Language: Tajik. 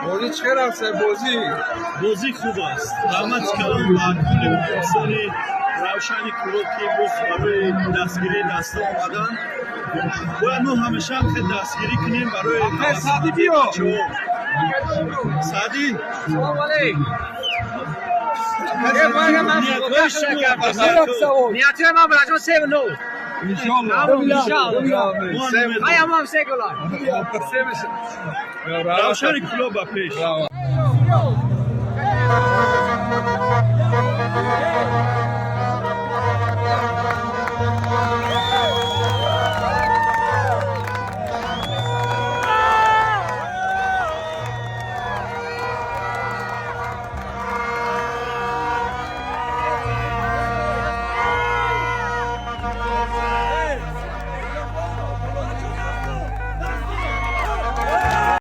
Бозӣ чӣ хел рафт, бозӣ? Бозӣ хуб аст. Раҳмати калон ба кулли мухлисони Равшани Кӯлоб, ки имрӯз барои дастгирии даста омаданд. Бояд мо ҳамеша ҳам хел дастгирӣ кунем барои Саъдӣ, биё. бачаҳо. Саъдӣ. Салом алейк. Ниятҳои шумо? Ниятҳои ман, бараҷон, 3-0. Иншолло. Иншалло. Мо ҳам Ай, ҳамам се гола. Равшани Кӯлоб ба пеш. Браво. Yo.